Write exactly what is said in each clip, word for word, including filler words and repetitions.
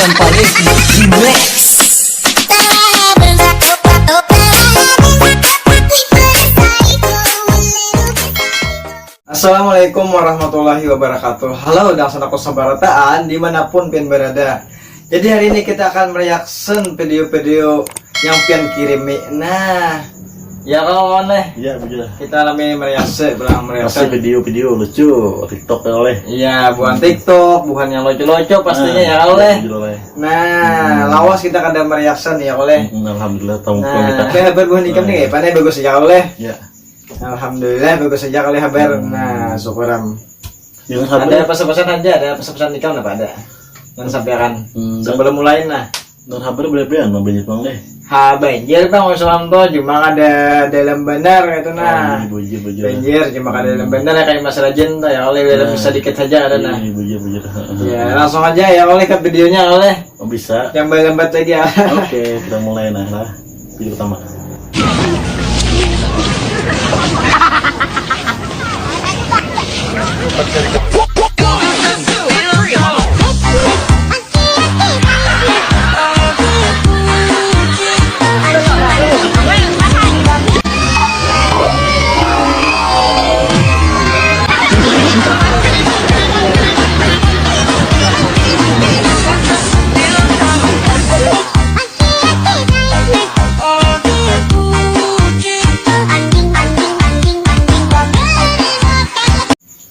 Paling Remix. Assalamualaikum warahmatullahi wabarakatuh. Halo, dangsanak sabarataan dimanapun pian berada. Jadi hari ini kita akan mereaction video-video yang pian kirimi. Nah, ya kawan eh. Iya begitu. Kita lami mereaction, pulang Kasih mereaction. Video-video lucu TikTok ya oleh. Iya, bukan TikTok, bukan yang lucu-lucu pastinya ya oleh. Begitu oleh. Nah, lawas kita kada mereaction ya oleh. Hmm, Alhamdulillah tamu Nah, kita. Apa kabar buah nikam nih? Apa nih bagus aja oleh? Ya. Alhamdulillah bagus aja oleh kabar. Nah, syukuram. Jangan Ada sabar. pesan-pesan aja, ada pesan-pesan nikam apa ada? Yang sampaikan Hmm, sebelum mulai nah. Dan habar berapa ya? Mau banyak bang deh. Ha banjir bang usulam tuh cuma ada dalam benar itu nah. Bujur bujur. Banjir cuma ada dalam benar ya kayak Mas Rajin tuh ya oleh dalam Nah. Sedikit saja ada nah. Iya bujur bujur. Ya langsung aja ya oleh ke videonya oleh. Oh bisa. Yang lambat lagi ya. Oke kita mulai nah lah. Video pertama.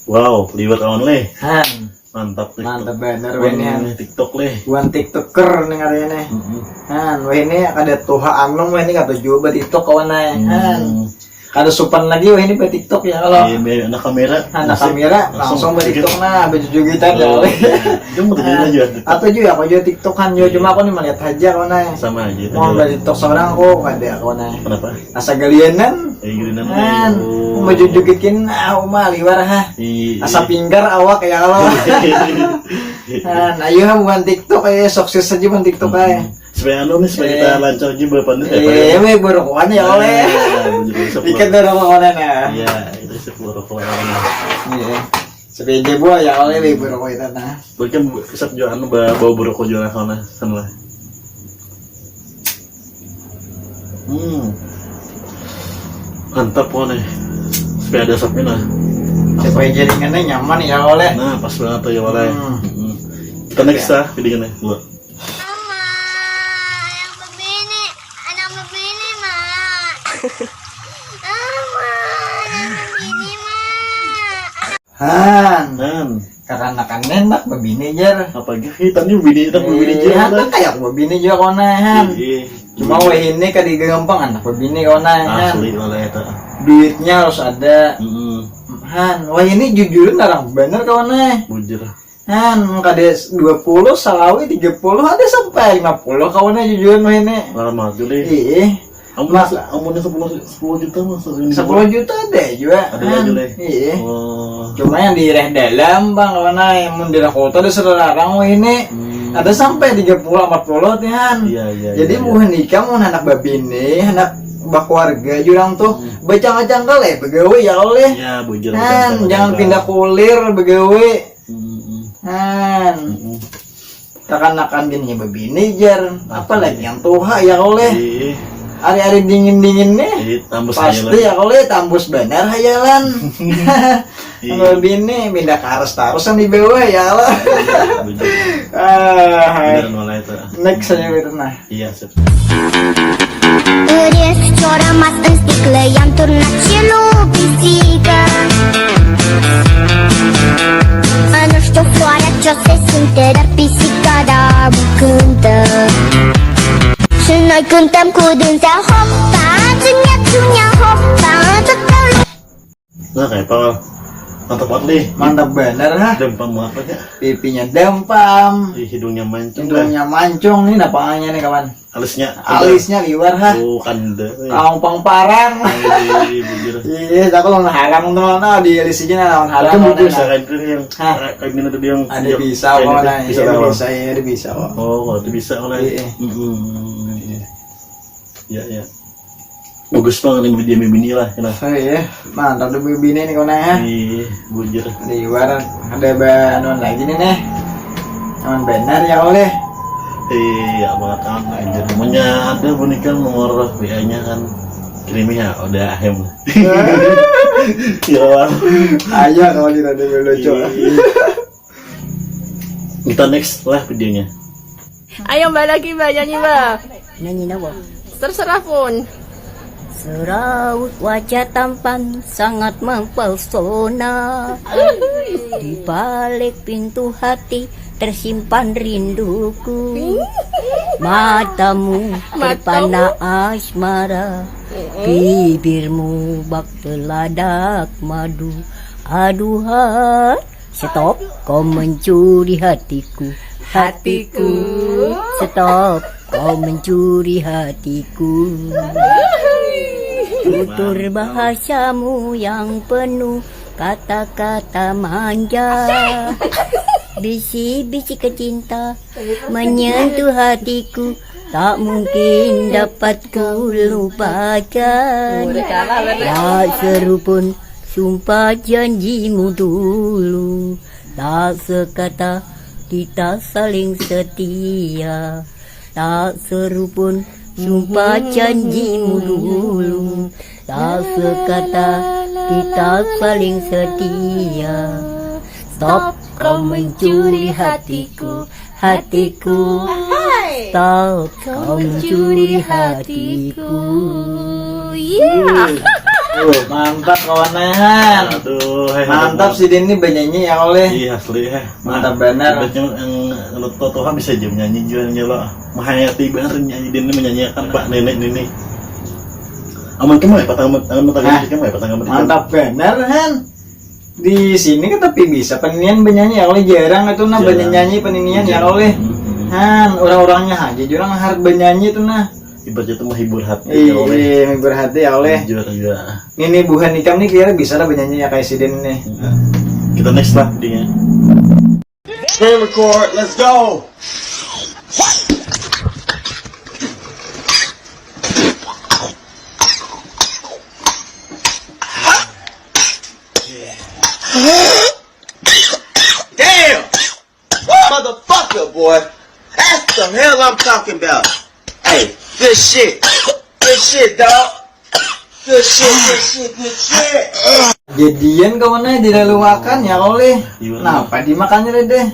Wow, liwat kawan leh. Han, Mantap TikTok. Mantap bener, Bukan Wen, ya. TikTok leh. Bukan tiktoker nih katanya nih. Mm-mm. Han, wah ini kada tuha anu wah ini kada tuju bertiktok kawan ay. Han, Hmm. Kada supan lagi wah ini bertiktok ya kalau Iya, be- anak kamera. anak Langsung- kamera langsung bertiktok nah berjujugitan ya Oh, weh. iya. Dia mau terjun aja. Atau juga aku juga tiktokan juga cuma aku nih melihat aja kawan ay. Sama aja. Mau Aja. Bertiktok seorang aku kada kawan ay. Kenapa? Asa galianan. Eh, gini Han, mau jujugitin ah uma liwar ha. Iya. Asa pinggar awak ya kalau. Han, ayo ha bukan tiktok ya sukses aja bukan tiktok ay. Supaya anu nih supaya Eh. Kita lancar aja berapa nih? Eh, weh borokokan ya oleh. Nah, bener, bisa Ikan pulang. Borokokan nah. Iya, itu sih borokokan. Iya. Sepeda buah ya oleh weh borokokan nah. Bukan sep jual anu ba- bau boroko jual sana sana. Hmm. Mantap kok nih. Supaya ada asapnya nah. Supaya jaringannya nyaman ya oleh. Nah, pas banget tuh ya oleh. Hmm. Hmm. Kita next lah, videonya dua. Mama, anak bebini, anak bebini, Mak. Mama, anak bebini, Mak. Han, Nan, kakanakan enak bebini jar. apa lagi kita nih bini kita bini Iya, aja. kan kayak bebini juga kona Han. Iya. Cuma wah ini kada gampang anak bebini kona Han. Asli kalau itu. Duitnya harus ada. Mm-mm. Han, wah ini jujuran orang bener kawan eh. Bujur. Han, kada dua puluh salawi tiga puluh ada sampai lima puluh kawan eh jujuran wah ini. Lama tuh deh. Iya. Amun Mas- amunnya sepuluh sepuluh juta masuk ini. Sepuluh juta ada juga. Ada Han. aja deh. Iya. Oh. Cuma yang di daerah dalam bang kawan eh, mun di daerah kota ada selarang wah ini. Hmm. Ada sampai tiga puluh empat puluh nih Han. Iya, iya, Jadi iya, iya. Buhan ikam mun anak babini, anak bakeluarga jurang tuh bacang-cangkal eh begawe ya oleh. Ya, bujur. Han, jangan pindah kulir begawe. Mm-mm. Han, Mm-mm. kakanakan gini babini jar, apalagi yang tuha ya oleh. Ih, Hari-hari dingin-dingin nih. ih, tambus Pasti aja ya oleh tambus benar hayalan. Iya. Kalau bini pindah karas terus yang di bawah ya Allah. Bujur. Ah, hai. Beneran malah itu. Next aja itu nah. Iya, sip. Ырес чорамас ынстикле ям турнак челу писика. Аны что фуарят чосе синтедер писика да букынты. Шиной кынтам кудынса хоппа, цыня цыня хоппа, цыня. Nah, kayak apa? Mantap banget nih. Mantap bener ha. Dempam banget ya. Pipinya dempam, Ih, hidungnya mancung. hidungnya mancung nih napangannya nih kawan. Alisnya. Alisnya liwar ha. Oh, kanda. Kampung parang. Ih, bujur. Iya, aku lawan harang tuh nah di alis aja nah lawan harang. Kan Lawan bujur bisa harang. kan itu yang Hah? kayak gini tadi yang Ada yang bisa kayak kok gitu. nah, Bisa iya, lah. Bisa ya, ada bisa kok. Oh, kalau itu bisa oleh. Iya. Mm-mm. Iya, iya. Bagus banget nih dia bini lah, kena. Oh iya, mantap tuh bini nih kau ya. Ih, bujur. Di luar ada banuan lagi nih nih. Aman benar ya oleh. Iya banget, kan, anjir. Munnya ada, buhan ikam nomor W A-nya, kan, kirimi ya, udah ahem. Iya, Bang. Ayo, kalau tidak ada lucu. Kita next lah videonya. Ayo, Mbak, lagi, Mbak, nyanyi, Mbak. Nyanyi nawa. Terserah pun. Seraut wajah tampan sangat mempesona. Di balik pintu hati tersimpan rinduku. Matamu terpana asmara. Bibirmu bak teladak madu. Aduhai. Stop, kau mencuri hatiku. Hatiku. Stop, kau mencuri hatiku. Tutur bahasamu yang penuh kata-kata manja. Bisi-bisi kecinta menyentuh hatiku. Tak mungkin dapat ku lupakan. Tak seru pun sumpah janjimu dulu. Tak sekata kita saling setia. Tak seru pun sumpah janjimu dulu. Tak sekata kita saling setia. Stop, kau mencuri hatiku. Hatiku. Stop, kau mencuri hatiku. Iya. Mantap, kawan, Han. Aduh, hai, Mantap, sidin ini bernyanyi ya, oleh. Iya, asli, ya. Mantap banar. Hebatnya yang lu tau, Tuhan bisa aja menyanyi juga, ya, lo. Menghayati banget nyanyi, dia ini menyanyiakan Pak Nenek ini. Aman kamu ya, patang amat, amat, Hah? Kamu ya, patang amat. Mantap banar, Han. Di sini kan tapi bisa peninian bernyanyi ya, oleh, jarang itu nah. Jarang. Bernyanyi peninian ya, Jarang. oleh. Hmm. Han, orang-orangnya aja jurang harus bernyanyi itu nah. Ibaratnya tuh menghibur hati, Iya, ya, oleh. Menghibur hati ya, oleh. Jujur juga. Ini buhan ikam nih kira bisa lah bernyanyi ya kayak sidin nih. Kita next lah videonya. Screen record, let's go. Damn! Motherfucker, boy. That's the hell I'm talking about. Hey, good shit. Good shit, dog. Good shit, good shit, good shit. Jadian kawan, eh, dilaluakan ya, oleh. Iya. Kenapa dimakannya deh?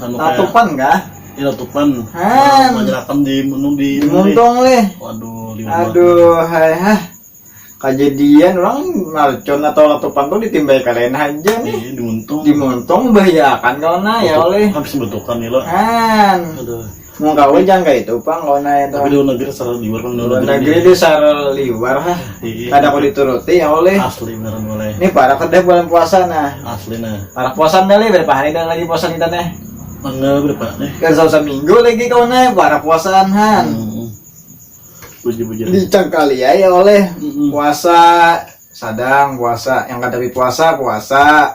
Anu kayak Latupan kah? Iya, latupan. Han. Menyerahkan di menu di Dimuntung leh. Waduh, liwat. Aduh, hai, hah. Kejadian orang marcon atau latupan tuh ditimbai kalian aja nih. Iya, dimuntung. Dimuntung, bahayakan kawan, nah, ya, oleh. Habis bentukan nih, lo. Han. Aduh. Mau kawin jangan kayak itu, pang, kawan, nah, itu. Tapi di luar negeri, secara liwar, pang, di Luar negeri di sara liwar, hah. Iya. Kada aku dituruti ya, oleh. Asli beneran, boleh. Ini parah kedeh bulan puasa, nah. Asli, nah. Parah puasaan dah, leh. Berapa hari dah lagi puasa kita, nih? Tanggal berapa nih? Kan satu seminggu lagi, kawan, nah. Parah puasaan, han. Hmm. Bujur-bujur. Dicangkali ya, ya, oleh. Mm-mm. Puasa sadang, puasa yang kada puasa, puasa.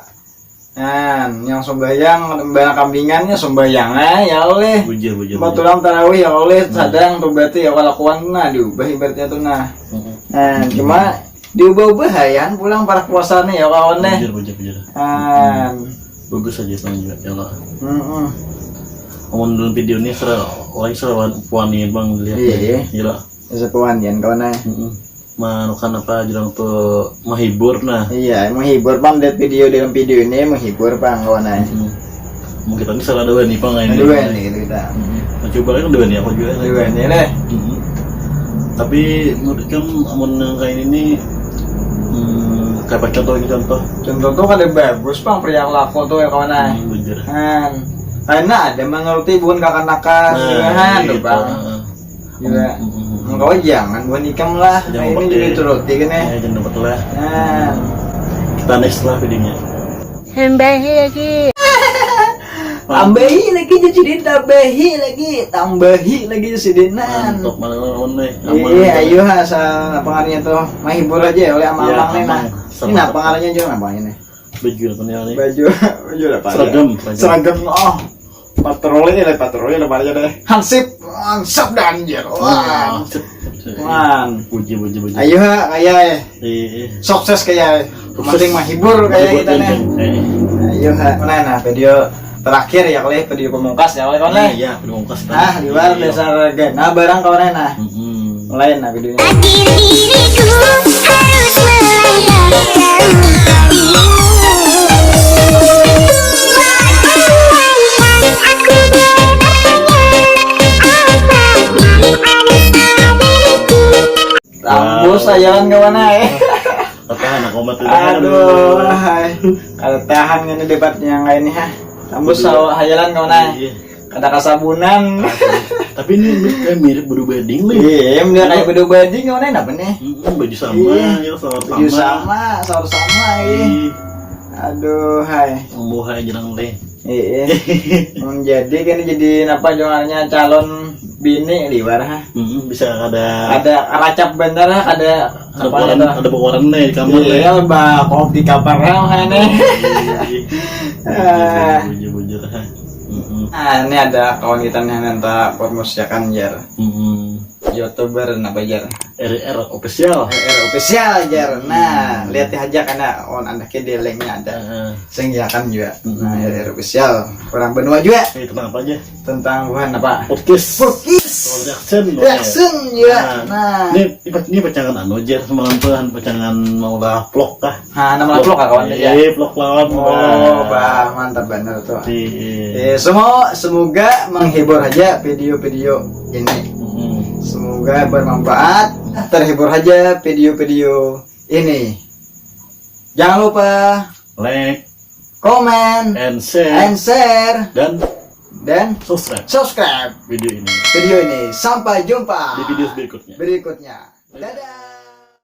Nah, yang sembahyang, bana kambingannya sembahyang, eh, ya, oleh. Bujur, bujur. Empat orang tarawih ya, oleh. Sadang tuh berarti ya, kalakuan, nah, diubah ibaratnya tuh, nah. Mm-mm. Nah, cuma diubah-ubah ya, pulang para puasanya ya, kawan, deh. Bujur, bujur, bujur. Nah, Bagus aja, Bang, juga, ya, lo. mm-mm. Amun dalam video ini, sera, orang sera puani, Bang, lihat. Iya. Gila. Bisa puanian, kawan, eh. Mm-mm. Manukan apa, jurang tuh menghibur, nah. Iya, menghibur, pang, lihat video, dalam video ini menghibur, pang, kawan, eh. Hmm. Mungkin tadi salah dua nih, pang, ini. Dua nih, gitu, kita. Nah, coba kan dua nih, aku juga. Dua nih, deh. Hmm. Tapi menurut kamu, amun yang kayak ini nih, hmm, kayak apa contoh ini, contoh? Contoh tuh kada bagus, pang, perilaku tuh ya, kawan, eh. Hmm, bujur. Han. Karena ada menuruti bukan kakanakan, Nah, gitu, han, gitu. tuh, pang. Heeh. Juga. Hmm. Engkau jangan, bukan ikam lah. Jangan Nah, ini pakai. Juga dituruti kan, eh. Ya, jangan dapat lah. Nah. Kita next lah videonya. Hembahi lagi. Tambahi lagi, jadi tambahi lagi, tambahi lagi, jadi, nah. Mantap, mana lawan nih? Iya, ayo, ha, asal apa ngarannya tuh, menghibur aja ya, oleh amang-amang Iya, nih, nah. amang. Ini apa ngarannya juga, apa ini? Baju apa nih, nih? Baju, baju apa? Seragam, seragam. Seragam, oh. Patroli ya, patroli, apa aja deh. Hansip, hansip dan anjir. Wah. Sip, sip, sip. Man. Puji, puji, puji. Ayo, ha, kayak, eh. Iya, iya. Sukses kayak, eh. Sukses. Penting menghibur kayak Menghibur kita nih. dan, eh. Ayo, ha. Mana, nah, video Terakhir ya, kalau video pamungkas ya, kalau Nah, nih. Ya, pemungkas Ah, di luar dasar gana barang kawan nah. Mm-mm. Lain nah videonya. Diriku harus melangkah jauh darimu. Aku bertanya apa yang ada diriku. Tambus aja kan kawan eh. Katahan aku mati. Aduh, hai. Kada tahan ngene debatnya yang lain nih ha. Tambus sawa hayalan kawan eh. Iya. Kada kasabunan. Tapi ini kayak mirip bedu bading nih. Iya, dia kayak bedu bading kawan eh apa nih? Mm-mm, baju sama, Iya. ya, selamat Baju sama. sama, sahur sama eh. Ih, Aduh, hai. Mambuhai jenang teh. Iya. Mun jadi kan jadi napa jualannya calon bini liwar ha. Mm-mm, bisa ada Ada racap bener ada ada koran, ada koran nih di kamar nih. Iya, bah kopi kapar lah ini. Ah. Bujur-bujur ha. Mm-mm. Ah, ini ada kawan kita nih minta promosi akan jar. Mm-mm. YouTuber napa jar? R R official. R R official jar. Nah, lihat aja karena on ada ke di linknya ada. Heeh. Sing ya kan juga. Hmm. Nah, R R official. Orang benua juga Eh, tentang apa aja? Tentang buhan apa? Podcast. Podcast. Reaction. Reaction juga. Nah. Ini ini pacangan anu aja semalam tuh pacangan mau lah vlog kah? Nah, nama vlog kawan aja. Eh, vlog lawan. Oh, bah mantap bener tuh. Iya. Eh, semua semoga menghibur aja video-video ini. Mm-mm. Semoga bermanfaat, terhibur aja video-video ini. Jangan lupa Like komen and share and share dan dan subscribe subscribe video ini. video ini. Sampai jumpa Di video berikutnya. Berikutnya. Dadah.